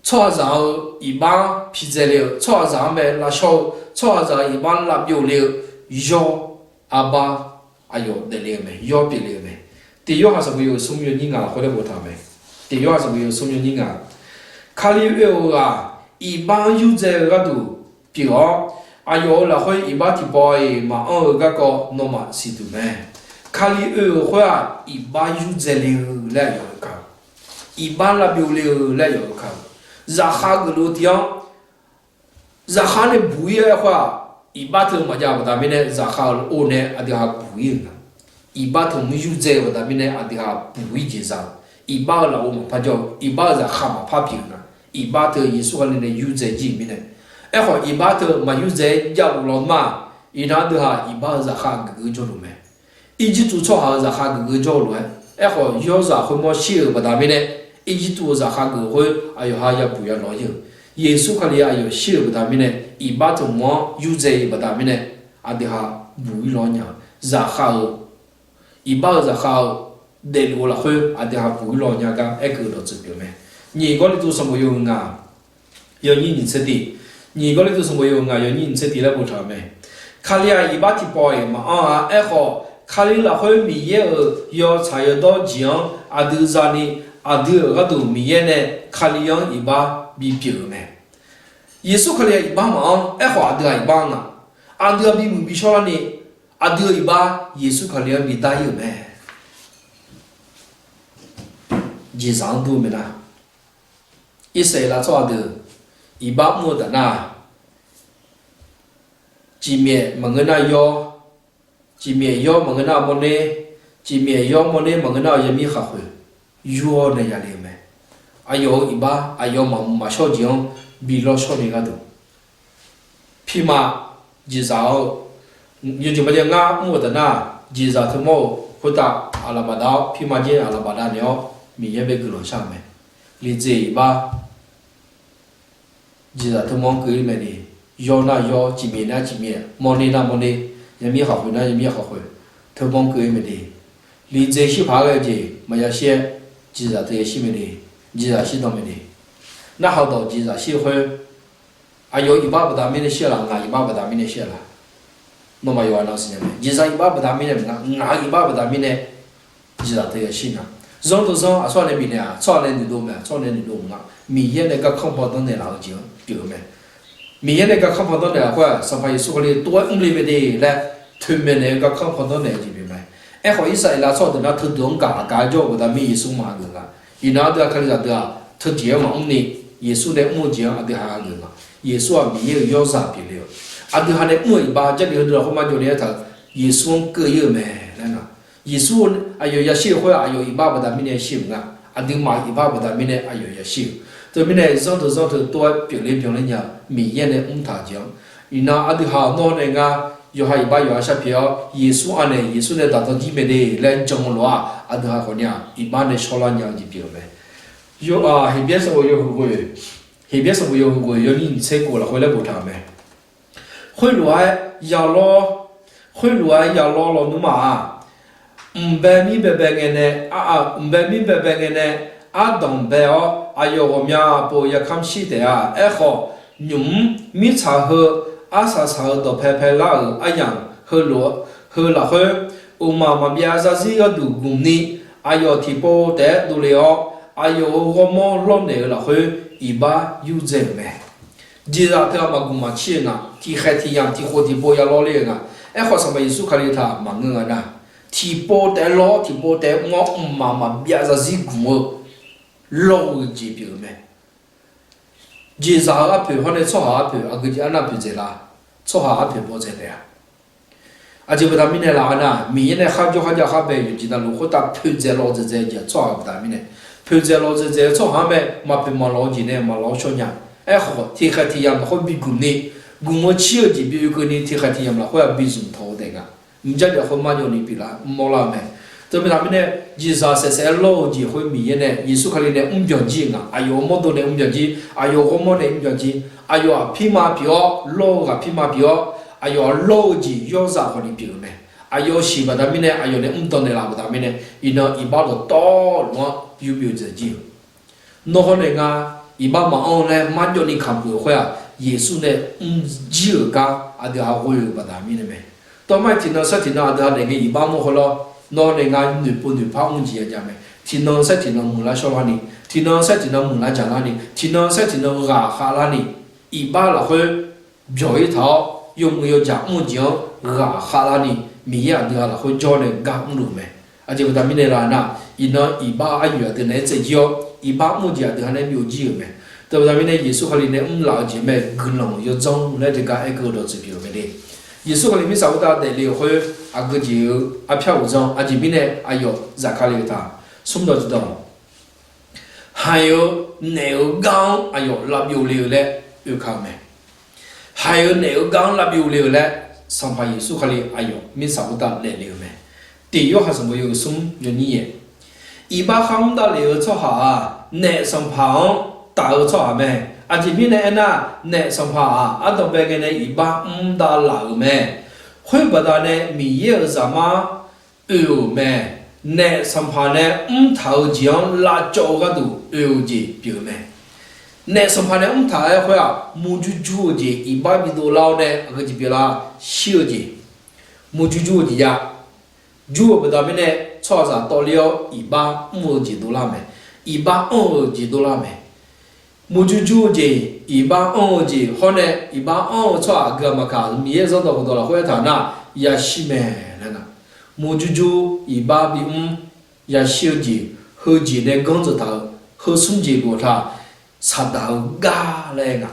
tsawrhaqzaq-eu iqbax-anr pidzae le-eu, tsawrhaqzaq-anr bae lavshawr-eu, tsawrhaqzaq-euq iqbax lavbyov le-eu yawr arbar aqyawf daefle-eu mae, yawr pyeufle-eu mae. Tiq Yorhaq sanqbof yawhuiq smr yawnyir ngaq khoer laer boftaq-euq mae. Tiq Yorhaq sanqbof yawhuiq smr yawnyir ngaq, Kali oe-euq ghaq iqbax-anr yurdzae-eu gharduq pyeuf-awr, aqyawf-euq lafkhoer iqbax tiqpawf-iq maqanr-eu garkawv nawmaf siqduq mae. Kali oe-euq khoer-aq iqbax yurdzae le-eu laer aqyawf-anr kaq-eu, iqbax lavbyov le-eu laer aqyawf-anr kaq-eu, zaqkhav geufluf-eu tiv-anr zaqkhav nae buq-ir-aer khoer-aq, iqbax teu maqjav baqda mirnae zaqkhav-euq or nae aqdui ha buq-ir-euq nga. Iqbax teu mr yurdzae-eu baqda mirnae aqdui ha buq-ir jeq za-eu, iqbax-euq lafov maqpar jawr-eu, iqbax-euq zaqkhav maqpar pyeuf-eu nga. Iqbax teu Yeqsur Kali nae yurdzae jir-euq mirnae, aerkhawf iqbax teu maq yurdzae-aer javluf lawnmr-aq, iqnan aqdui ha iqbax-euq zaqkhav geuf-eu jawrluf mae. Irjirtuv tsawrhaq-euq zaqkhav geuf-eu jawrluf-aer, aerkhawf yawrzaq khoermawr shir-euq baqda mirnae, Irjirtuv-euq zaqkhav geuf khoer aqyawf ha yabuq yalawq-ir-euq, Yeqsur Kali aqyawf shir-euq baqda mirnae, iqbax teu mq-anr yurdzae-eu baqda mirnae, aqdui ha buq-ir lawnmr nya-eu, zaqkhav-euq iqbax-euq zaqkhav-eu daefluf-eu lafkhoer aqdui ha buq-ir lawnmr nya gar aerkeuv dawqtsuif pyeuf mae. Nyiq Gawrliqtu sanqbof yawhuiq ngaq yawnyir nyiq tser tiq, nyiq Gawrliqtu sanqbof yawhuiq ngaq yawnyir nyiq tser tiq laer boftaq-euq mae. Kali-aq iqbax tiqpawf-iq maqanr-a. Aerkhawf, Kali lafkhoer Miqyaer-euq yawtsaq yawdawr jeq-anr aqdui zani, aqdui-euq gharduq Miqyaer nae Kali-anr iqbax bipyeuf-euq mae. Yeqsur Kali-aq iqbax maqanr. Aerkhawf, aqdui-aq iqbax nga. Aqdui-aq bimuiq bishawrlarni, aqdui-euq iqbax Yeqsur Kali-anr bidar-ir-euq mae. Jeqzaq-anr dur-eu mae nar, Irsaqleqlav tsawrhaq deuq iqbax mr-eu taf nar, Cifmyaef maqngeur nar yawr, cifmyaef yawr maqngeur nar mawrner, cifmyaef yawr mawrner maqngeur nar-eu yamir khaqkhoeq yur-awr nae yale-eu mae. Aqyawf-euq iqbax aqyawf maqmuiq maqshawr-eu jeq-anr bi lawrshawr ni gharduq, pirma jeqzaq-eu yawjeq maqjav ngar mr-eu taf nar, jeqzaq teumawr-euq khoertav aqlaf bafdav-awr, pirma jer aqlaf bafdav naeq-awr Miqyaer bae guiqlanq shar-eu mae. Liqdzaeq iqbax jeqzaq teumawr-anr keuv-ir mae de. Yawr nar yawr, cifmyaef nar cifmyaef, mawrner nar mawrner, yamir khaqkhoeq nar yamir khaqkhoeq, teumawr-anr keuv-ir mae de. Liqdzaeq shir paq-aer ghae-eu jeq maqya shir-aer, jeqzaq teu yashir mae de. Jeqzaq shirdan mae de. Narhaq dawq jeqzaq shir-eu khoer, aqyawf iqbax baqda mirnae shir-a laf, ngaq iqbax baqda mirnae shir-a laf? Nawmaf yawqha nan siqnya mae. Jeqzaq iqbax baqda mirnae maqngeur, ngaq-euq iqbax baqda mirnae jeqzaq teu yashir nga. Zanrdeuq zanr aqsur ghaq nae bifnaeq-aq, tsawrhaq nae noeqdov mae, tsawrhaq nae noeqdov maqngeur. Miqyaer nae garkanr pandanr naeqlaf-eu jeq-anr pyeuf-eu mae. Miqyaer nae garkanr pandanr naeqlaf khoer-aq, Sanqpaq Yeqsur Kali tov-aer mrle mae de laer toeqmaeq naeq-eu garkanr pandanr naeq-eu jeq pyeuf mae. Aerkhawf, Irsaqleqlav tsawrhaq deuq nar teudeuq-anr gaq aqgaq-aer jawr-eu baqda mir Yeqsur maqhageuf nga. Iqnan aqdui-aq Kalizaq deuq-aq teujeq-aer maqmr ni, Yeqsur nae mr-eu jeq-anr aqdui ha hageuf nga. Yeqsur-aq Miqyaer-euq yawrzaq pyeufle-euq, aqdui ha nae mr-euq iqbax Jarlif heudeuq lafkhoer marjawv ni aertaq-euq, Yeqsur-anr keuv-ir-eu mae laer nga. Yeqsur aqyawf yashir-eu khoer-aq, aqyawf iqbax baqda mirnae shir-euq nga. Aqduimaf iqbax baqda mirnae aqyawf yashir-euq. Teumirnae zanrdeuq zanr teu tov-aer pyeufler byanler nya-eu Miqyaer nae mrtaq-eu jeq-anr, iqnan aqdui ha nawr nae ngar yawqha iqbax yawqha sharpyaeq-awr, Yeqsur anaeq Yeqsur nae daqdan jir mae de laer jan-eu lof-aq, aqdui ha khawf ni-aq iqbax nae shawrlar nya-eu jeq pyeuf-eu mae. Yawr-aq Heqbyaer sanqbof yawhuiq ghoeq, Heqbyaer sanqbof yawhuiq ghoeq yawnyir nyiq tser kof lafkhoer laer boftaq-euq mae. Khoerlof-aer yalawr, khoerlof-aer yalawr lawnmr ma-aq, mqbae mir baebae ngae nae, mqbae mir baebae ngae nae ardanq bae-awr, aqyawf ghawqmya pov-eu yakamr shir taef-a. Aerkhawf, nymq-mr mirtsaq heu arsaq saq-eu dawqpae paelar-euq aryamq heulof-eu, heu lafkhoer, mqmaq maqbyav zarzir gharduq gmq ni, aqyawf tiqpov taef-aer dovle-awr, aqyawf-euq ghawrmawr lawrnaeq-eu lafkhoer iqbax yurdzae-euq mae. Jeqzaq teu-aq maqgmq maqcir-eu nga. Tiqkhaeq tiqyamq tiqkhof tiqpov yalawr ler-eu nga. Aerkhawf, Sanqpaq Yeqsur Kali taq maqngeur nga nar, tiqpov taef-aer lawr, tiqpov taef-aer mr-awr, mqmaq maqbyav zarzir gmq-eu lawr-eu jeq pyeuf-eu mae. Jeqzaq-eu arpoeq hawr nae tsawrhaq arpoeq aqgeu jeq arnav poeqdzaeq lar? Tsawrhaq arpoeq bawdzaeq taef-a. Aqjeq baqda mirnae laf-eu nar, Miqyaer nae kharjawr kharjav khar bae-eu jeq navluf khoertav poeqdzaeq lawqdzaeq dzaeq-eu jeq tsawrhaq baqda mirnae, poeqdzaeq lawqdzaeq dzaeq-eu tsawrhaq-anr mae, maqpoeq maqlawq-eu jeq nae maqlawq-awr shawr nya. Aerkhawf, tiqkhaeq tiqyamq lafkhoer bigmq ni, gmq-eu cir-eu jeq bi oekeuv ni tiqkhaeq tiqyamq lafkhoer-aq bizmq tawq-eu taef nga. Mqjav jaf khoer marjawv ni pyeuflar mawrlar-eu mae. Teubaqda mirnae, jeqzaq saef saef-aer lawr-eu jeq khoer Miqyaer nae Yeqsur Kali nae mrbyan jir-eu nga. Aqyawf-euq mawrdo nae mrbyan jir, aqyawf-euq ghawrmawr nae mrbyan jir, aqyawf-aq pirma pyeuf-awr lawr-eu ghaq pirma pyeuf-awr, aqyawf-aq lawr-eu jeq yawrzaq khawf ni pyeuf-eu mae. Aqyawf-euq siq baqda mirnae aqyawf nae mrdawq naeqlaf baqda mirnae, iqnan iqbax dawqtawvluf-anr yur byov dzaeq jir-euq. Nawr hawr nae nga, iqbax maqanr-eu laer marjawv ni kamq puq-eu khoer-aq, Yeqsur nae mrjir-euq gar aqdui ha ghoe-euq baqda mirnae mae. Tawmar-iq tiqnan saer tiqnan aqdui ha naeq ngae iqbax mr khoerlawr, nawr nae nga noeqpov noeqpar mr-eu jeq ya jav mae. Tiqnan saer tiqnan muiqlar shawrlar ni, tiqnan saer tiqnan muiqlar jaqlar ni, tiqnan saer tiqnan ghaqkhav lar ni, iqbax lafkhoer byawq-ir taq-awr, yawmuiq yawjaq mr-eu jeq-anr ghaqkhav lar ni, Miqyaer aqdui ha lafkhoer jawr nae gar mrluf mae. Aqjeq baqda mirnae laf nar, iqnan iqbax aryoeq aqdui naeq-aer tsaevjir-awr, iqbax mr-eu jeq aqdui ha nae byov jir-euq mae. Teubaqda mirnae Yeqsur Kali nae mrlaf-eu jeq mae guiqlanq yawdzanr laer teugar aerkeuv-eu dawqtsuif pyeuf-eu mae de. Yeqsur Kali mirtsaq khoertav daefle-euq khoer, aqgeu jeq-eu arpyar uqdzan aqjeq mirnae aqyawf zafkale-eu ta. Smr dawq tiqdawq, haiq-eu naef-eu gar-anr aqyawf lavbyov le-eu laer oeka-eu mae. Haiq-eu naef-eu gar-anr lavbyov le-eu laer, Sanqpaq Yeqsur Kali aqyawf mirtsaq khoertav daefle-eu mae. Tiq Yorhaq sanqbof yawhuiq smr yawnyir yaeq, iqbax kharmr davlef-eu tsawrhaq-aq, naef sanqpaq-anr taf-eu tsawrhaq mae. Aqjeq mirnae aernar, naef sanqpaq-aq, ardanqbae ngae nae iqbax mr davlaf-euq mae. Khoer baqdanae Miqyaer-euq Zaqmar oe-euq mae. Naef sanqpaq nae mrtaq-eu jeq-anr lavcawv-eu gharduq oe-eu jeq pyeuf-eu mae. Naef sanqpaq nae mrtaq-aer khoer-aq, murjur jur-eu jeq iqbax bidov lar-awr nae aqgeu jeq pyeuflar? Shir-eu jeq, murjur jur-eu jeq ya. Jur-eu baqda mirnae tsawrhaqzaq tawvler-awr iqbax mr-eu jeq dovlar mae. Iqbax anr-eu jeq dovlar mae. Murjur jur-eu jeq, iqbax anr-eu jeq hawr nae iqbax anr-eu tsawrhaq aqgeu aqmaqkaq Miqyaer zanrdawq khofdawq lafkhoer aertaq nar, yashir mae laer nga. Murjur jur, iqbax bimr, yashir-eu jeq, heujeq nae ganr dzeuq taq-eu, heu smr jeq boftaq, saqdaq-eu gar laer nga.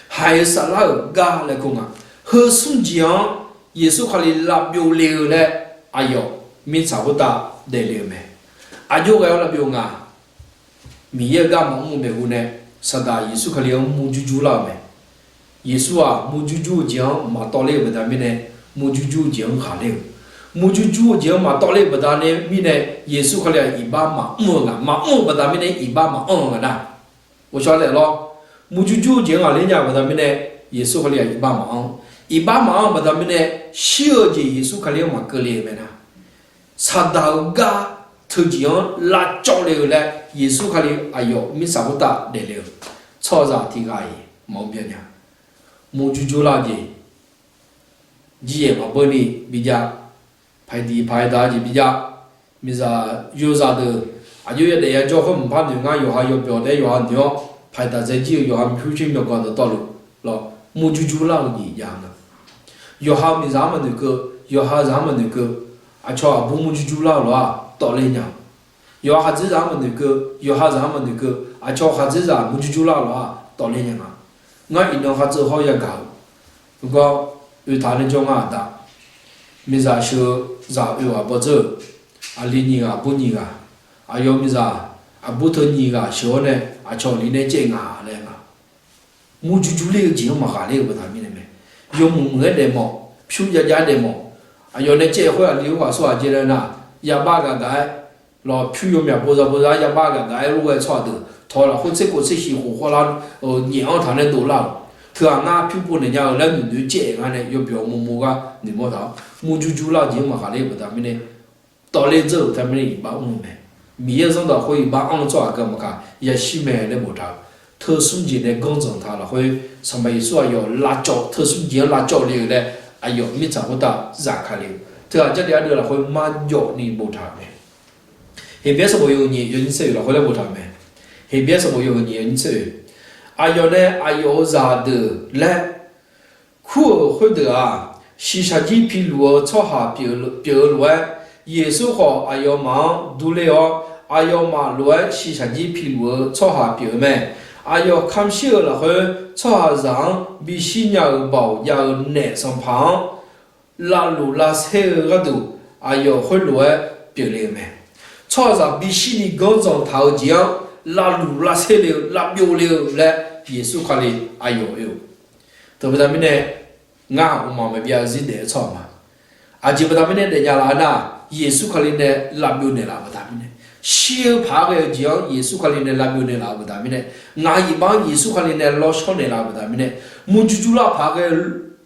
Haiq-eu saflar-euq gar laer kur nga. Heu smr jeq-anr Yeqsur Kali lavbyov le-eu laer aqyawf mirtsaq khoertav daefle-eu mae. Aqjox ghae-awr lavbyov nga. Miqyaer-euq gar maqmr-eu maeqhu nae, Saqdaq Yeqsur Kali-anr murjur jur lar-euq mae. Yeqsur-aq murjur jur-eu jeq-anr maqtawv ler-euq baqda mirnae, murjur jur-eu jeq-anr ghaqler-eu, murjur jur-eu jeq-anr maqtawv ler-euq baqda nae mirnae, Yeqsur Kali-aq iqbax maqmr-eu nga. Maqmr-eu baqda mirnae iqbax maqanr-eu nga nar. Ghawqshaq laeq lawr, murjur jur-eu jeq-anr ghaqler nya-eu baqda mirnae, Yeqsur Kali-aq iqbax maqanr. Iqbax maqanr-eu baqda mirnae, shir-eu jeq Yeqsur Kali-anr maqkeuvle-eu mae nar. Saqdaq-euq gar teujeq-anr lavcawv le-eu laer Yeqsur Kali aqyawf mirtsaq khoertav daefle-eu tsawrhaqzaq tiqghaq-iq maqbyan nya. Murjur jur lar-eu jeq, jiryaef maqbeur ni bijav, paqdiq paq-aer daq-eu jeq bijav, miqzaq yozaq deuq aqjox yadaef yajawr khoer mqpar noeq ngar yawqha yawbyawq taef-aer yawqha noeq-awr paqdaq dzae jir-eu yawqha maqpyur coer myawqganq dawqtawvluf lawr, murjur jur lar-eu jeq jav nga. Yawqha-eu miqzaq-anr maqnoeq keuv, yawqha zaq-anr maqnoeq keuv, aqcawq aqbur murjur jur lar-eu lof-aq tawvler nya. Yawqha khaqdzerzaq-anr maqnoeq keuv, yawqha zaq-anr maqnoeq keuv, aqcawq khaqdzerzaq murjur jur lar-eu lof-aq tawvler nya nga. Ngar iqnan khar dzeur hawr yagaq-eu, gawr oeqtaq nae jawr ngar aqda. Miqzaq sheuq-eu zaq oe ghaq bawdzeur-euq, aqli nyiq ghaq aqbur nyiq ghaq, aqyawf miqzaq aqbur teu nyiq ghaq sheuq-awr nae aqcawq li nae caev nga laer nga. Murjur jur ler-eu jeq-anr maqghaqler-eu baqda mirnae mae. Yawmuiq muiq-aer daefmawf, pyur jav jav-aer daefmawf, aqyawf nae caev khoer aqli-anr ghaq sawr ghaq jaev laer nar, yabav gaq gaq-aer lawr, pyur yawmyaq bawza bawza-aer yabav gaq gaq-aer lof-aer tsawrhaq deuq tawq-eu lafkhoer tser kof tser shiq khof khawvlar, nyaef-anr taq nae dovlar-euq, teughaq ngar pyur pov naeq nya-eu laer noeqnoeq caev nga nae yawbyawq mov mov gar noeqmawr taq-awr murjur jur lar-eu jeq-anr maqghaqler-eu baqda mirnae, tawvler dzeur-euq baqda mirnae iqbax mr-eu mae. Miqyaer-euq zanrdawq khoer iqbax anr-eu tsawrhaq gaq maqkaq yashir mae laer boftaq-eu, teu smr jeq nae ganr dzanq taq-eu lafkhoer Sanqpaq Yeqsur aqyawf lavcawv, teu smr jeq-anr lavcawv le-eu laer aqyawf mirtsaq khoertav zafkale-eu teughaq Jarlif ardeuv lafkhoer marjawv ni boftaq-euq mae. Heqbyaer sanqbof yawhuiq nyiq yawnyir tser oeq lafkhoer laer boftaq-euq mae. Heqbyaer sanqbof yawhuiq nyiq yawnyir tser oeq, aqyawf nae aqyawf-euq zaqdeuq laer kur-euq khoerdeuq-aq, shiqshaq jir piluf-eu tsawrhaq pyeuf-eu lof-aer, Yeqsur khawf aqyawfmaf-anr durler-awr, aqyawfmaf lof-aer shiqshaq jir piluf-eu tsawrhaq pyeuf-eu mae. Aqyawf kamq shir-eu lafkhoer tsawrhaqzaq-anr bishir nya-euq baoq jav-eu naef sanqpaq-anr lavluf lavser-eu gharduq aqyawf khoerlof-aer pyeufle-eu mae. Tsawrhaqzaq bishir ni ganr dzanq taq-eu jeq-anr lavluf lavser le-eu lavbyov le-eu laer Yeqsur Kali aqyawf oe-eu. Teubaqda mirnae, ngar mqmaq maqbyav zir daef-eu tsawrhaq ma. Aqjeq baqda mirnae daefnya laf-aer nar, Yeqsur Kali nae lavbyov naeqlaf-eu baqda mirnae, shir-eu paq-aer ghae-eu jeq-anr Yeqsur Kali nae lavbyov naeqlaf-eu baqda mirnae, ngaq-euq iqbax-anr Yeqsur Kali nae lawrshawr naeqlaf-eu baqda mirnae, murjur jur lar paq-aer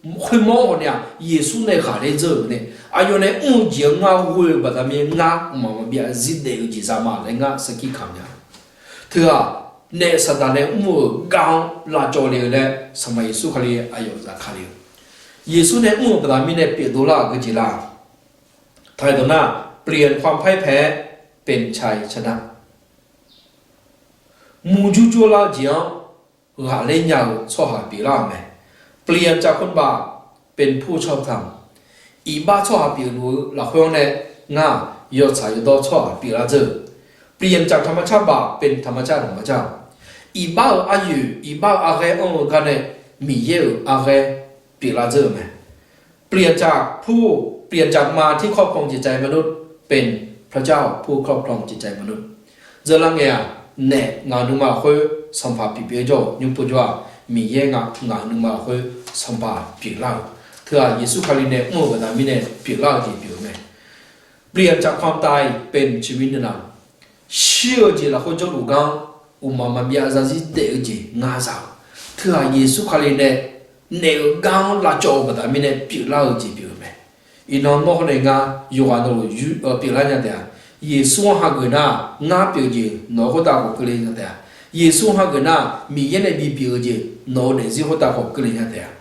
ghae khoermawr-awr ghawqni-aq, Yeqsur nae ghaqler dzeur-euq nae, aqyawf nae mr-eu jeq-anr ngar ghoe-eu baqda mirnae, ngar mqmaq maqbyav zir daef-eu jeq za ma laer ngar sarkir kamq nya. Teughaq naef saqdaq nae mr-euq gar-anr lavcawv le-eu laer Sanqpaq Yeqsur Kali aqyawf zafkale-eu. Yeqsur nae mr-euq baqda mirnae pyeuf dovlar-euq geujeq la. Taqdawq nar, เปลี่ยนความพ่ายแพ้เป็นชัยชนะ Murjur jur lar-eu jeq-anr ghaqler nya-eu tsawrhaq pyeuflar-euq mae. เปลี่ยนจากคนบาปเป็นผู้ชอบธรรม Iqbax tsawrhaq pyeufluf-eu lafkhoer-anr nae ngar-aq yawtsaq yawdawr tsawrhaq pyeuflar dzeur-euq. เปลี่ยนจากธรรมชาติบาปเป็นธรรมชาติของพระเจ้า Iqbax-euq aryoeq iqbax-euq arghaer anr-eu gar nae Miqyaer-euq arghaer pyeuflar dzeur-euq mae. เปลี่ยนจากผู้ เปลี่ยนจากมารที่ครอบครองจิตใจมนุษย์ เป็นพระเจ้าผู้ครอบครองจิตใจมนุษย์ Dzeur lar ngae-aq, naef ngaq-euq nuima lafkhoer sanqpaq pyeuf pyeuf-aer jawr-euq nymr pov jawr-aq, Miqyaer ngaq ngaq-euq nuima lafkhoer sanqpaq pyeuflar-euq. Teughaq Yeqsur Kali nae mr-euq baqda mirnae pyeuflar-eu jeq pyeuf-eu mae. เปลี่ยนจากความตายเป็นชีวิตนิรันดร์ Shir-eu jeq lafkhoer jawrluf gar-anr uqmaq maqbyav zarzir daef-eu jeq ngar za-euq. Teughaq Yeqsur Kali nae naef-euq gar-anr lavcawv-eu baqda mirnae pyeuflar-eu jeq pyeuf-eu mae. Iqnan nawr hawr nae ngar yawqghaq navluf yur pyeuflar nya taef-a. Yeqsur-anr hageuf nar, ngar pyeuf-eu jeq nawq-eu khoertav khawf keuvle nya taef-a. Yeqsur-anr hageuf nar, Miqyaer nae bipyeuf-eu jeq nawq-eu daefzir khoertav khawf keuvle nya taef-a.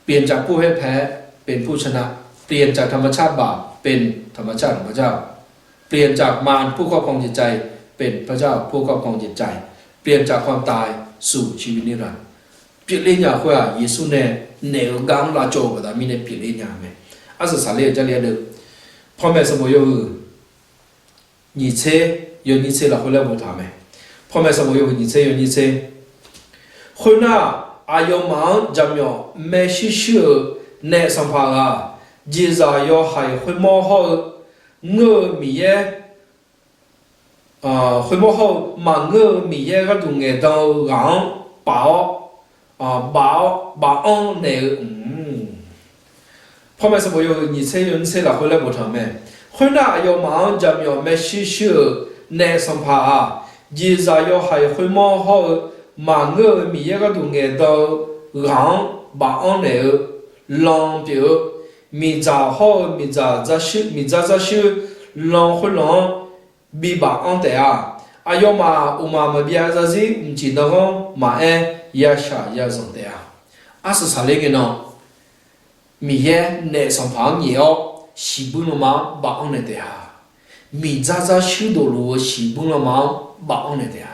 เปลี่ยนจากผู้พ่ายแพ้เป็นผู้ชนะ เปลี่ยนจากธรรมชาติบาปเป็นธรรมชาติของพระเจ้า เปลี่ยนจากมารผู้ครอบครองจิตใจเป็นพระเจ้าผู้ครอบครองจิตใจ เปลี่ยนจากความตายสู่ชีวิตนิรันดร์ Pyeufler nya khoer-aq, Yeqsur nae naef-euq gar-anr lavcawv-eu baqda mirnae pyeufler nya mae. Arsaq saqler-eu Jarlif ardeuv, panmaeq sanqbof yawhuiq nyiq tser yawnyir tser lafkhoer laer boftaq-euq mae. Panmaeq sanqbof yawhuiq nyiq tser yawnyir tser. Khoernar-aq, Aqyawfmaf-anr jaqmyawf maershuir shuir-euq naef sanqpaq ghaq, jeqzaq yawhaiq khoermawr hawr-eu ngeur-eu Miqyaer, khoermawr hawr-eu maqngeur-eu Miqyaer gharduq ngaeqdan-eu ghaq-anr paf-awr, baf-awr, baf-anr naeq-eu mq Panmaeq sanqbof yawhuiq nyiq tser yawnyir tser lafkhoer laer boftaq-euq mae. Khoernar, aqyawfmaf-anr jaqmyawf maershuir shuir-euq naef sanqpaq-aq, jeqzaq yawhaiq khoermawr hawr-eu maqngeur-eu Miqyaer gharduq ngaeqdan-eu ghaq-anr baf-anr naeq-eu lan pyeuf-eu, miqdzaq hawr-eu miqdzaq, miqdzar dzarshuir lan khoerlan-anr bi baf-anr taef-a. Aqyawfmaf uqmaf maqbyav zarzir mqcif danghanr maqaer, yashaq yazanq taef-a. Arsaq saqler ngae nan, Miqyaer naef sanqpaq-anr nyaef-awr, shiqbuir lanma-anr baf-anr naeq taef-a. Miqdzar dzarshuir dofluf-eu shiqbuir lanma-anr baf-anr naeq taef-a.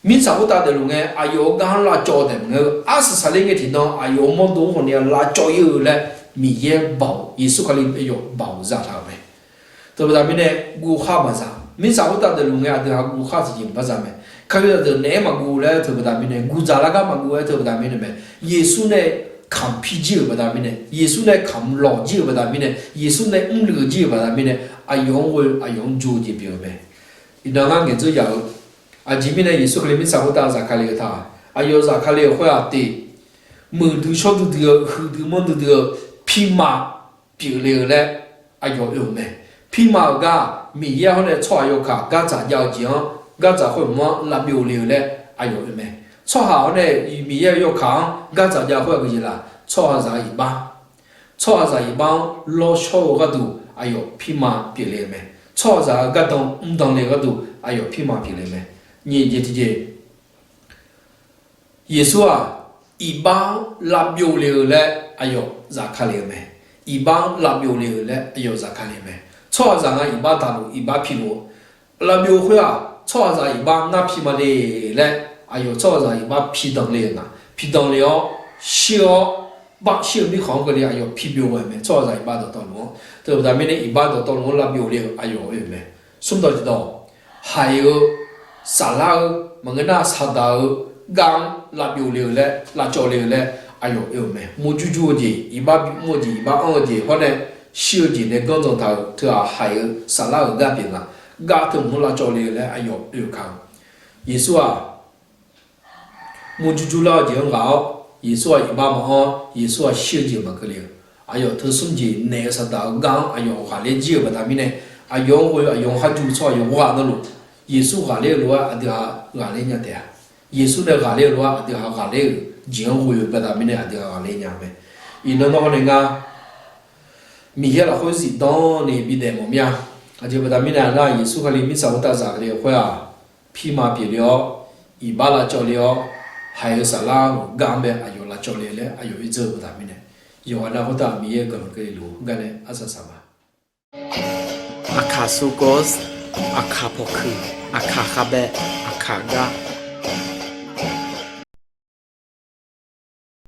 Mirtsaq khoertav daefluf ngae, aqyawf-euq gar-anr lavcawv taef maqngeur-eu, arsaq saqler ngae tiqnan aqyawf-euq mawrdo-anr khawf ni lavcawv ir-eu laer Miqyaer baoq, Yeqsur Kali yawf baoq zataq-euq mae. Teubaqda mirnae guvkhar maqza. Mirtsaq khoertav daefluf ngae aqdui ha guvkhar tiqjeq maqbar za mae. Kali-aq deuq naeq-aer maqguv laer teubaqda mirnae, guvdzaq lar gar maqguv-aer teubaqda mirnae mae. Yeqsur nae kamq pi jir-euq baqda mirnae, Yeqsur nae kamq lawq jir-euq baqda mirnae, Yeqsur nae mrluiv jir-euq baqda mirnae, aqyawf-anr ghoe aqyawf-anr jov-eu jeq pyeuf-eu mae. Iqnan ngar ngaeqdzeur yaf-eu, aqjeq mirnae Yeqsur Kali mirtsaq khoertav zaqkale-eu ta, aqyawf zaqkale-euq khoer-aq teq, muiqdui shawr duidui-eu, huiqdui manr duidui-eu, pirma pyeufle-eu laer aqyawf oe-euq mae. Pirma-euq gar-aq, Miqyaer hawr nae tsawrhaq yawkaq gardzaq jav-eu jeq-anr, gardzaq khoermq-anr lavbyov le-eu laer aqyawf oe mae. Tsawrhaq hawr nae Miqyaer-euq yawkaq-anr gardzaq jav khoer-aq geujeq laf, tsawrhaqzaq-euq iqbax, tsawrhaqzaq iqbax-anr lawrshawr-eu gharduq aqyawf pirma pyeufle-eu mae. Tsawrhaqzaq-euq gardanr mrdanle-eu gharduq aqyawf pirma pyeufle mae. Nyiq jeq tiqjeq, Yeqsur-aq, iqbax-anr lavbyov le-eu laer aqyawf zafkale-eu mae. Iqbax-anr lavbyov le-eu laer aqyawf zafkale-eu mae. Tsawrhaqzaq nga iqbax daqluf iqbax piluf-eu lavbyov khoer-aq, tsawrhaqzaq iqbax ngar pi ma le laer aqyawf tsawrhaqzaq iqbax pidanq le-eu nga. Pidanq le-awr, shir-awr, bar shir-eu mirkhanq-anr keuvle aqyawf pibyov ghae mae. Tsawrhaqzaq iqbax dawqtawvluf-anr teubaqda mirnae iqbax dawqtawvluf-anr lavbyov le-eu aqyawf oe-euq mae. Smrdawq tiqdawq, haiq-eu, saflar-eu, maqngeur nar saqdaq-eu gar-anr lavbyov le-eu laer, lavcawv le-eu laer aqyawf oe-euq mae. Murjur jur-eu jeq, iqbax bimr-eu jeq, iqbax anr-eu jeq hawr nae shir-eu jeq nae ganrdzan taq-euq teughaq haiq-eu saflar-euq gar pyeuf nga. Gar teumq-anr lavcawv le-eu laer aqyawf oe-euq ka-eu. Yeqsur-aq, murjur jur lar-eu jeq-anr ghaq-awr, Yeqsur-aq iqbax maqanr-awr, Yeqsur-aq shir-eu jeq maqkeuv le-eu, aqyawf teu smr jeq naeq-eu saqdaq-eu gar-anr aqyawf ghaqler jir-euq baqda mirnae, aqyawf-anr ghoe aqyawf-anr khar jur-eu tsawrhaq yawqghaq navluf, Yeqsur ghaqler-eu lof-aer aqdui ha ghaqler nya taef-a. Yeqsur nae ghaqler-eu lof-aer aqdui ha ghaqler-euq jeq-anr ghoe-eu baqda mirnae aqdui ha ghaqler nya mae. Iqnan nawr hawr nae ngar Miqyaer lafkhoer zifdan ni bidaef mawf mir-a. Aqjeq baqda mirnae nar, Yeqsur Kali mirtsaq khoertav zaqle-eu khoer-aq, pirma pyeufle-awr, iqbax lavcawv le-awr, haiq-eu saflar-euq gar-anr bae aqyawf lavcawv le laer aqyawf oedzeur-eu baqda mirnae, yawqghaq nav khoertav Miqyaer-euq guiqlanq keuvle luf-eu gar nae arsaq saq ma. Aqkaq sukos, aqkaq pawqkuiq, aqkaq khavbae, aqkaq gar.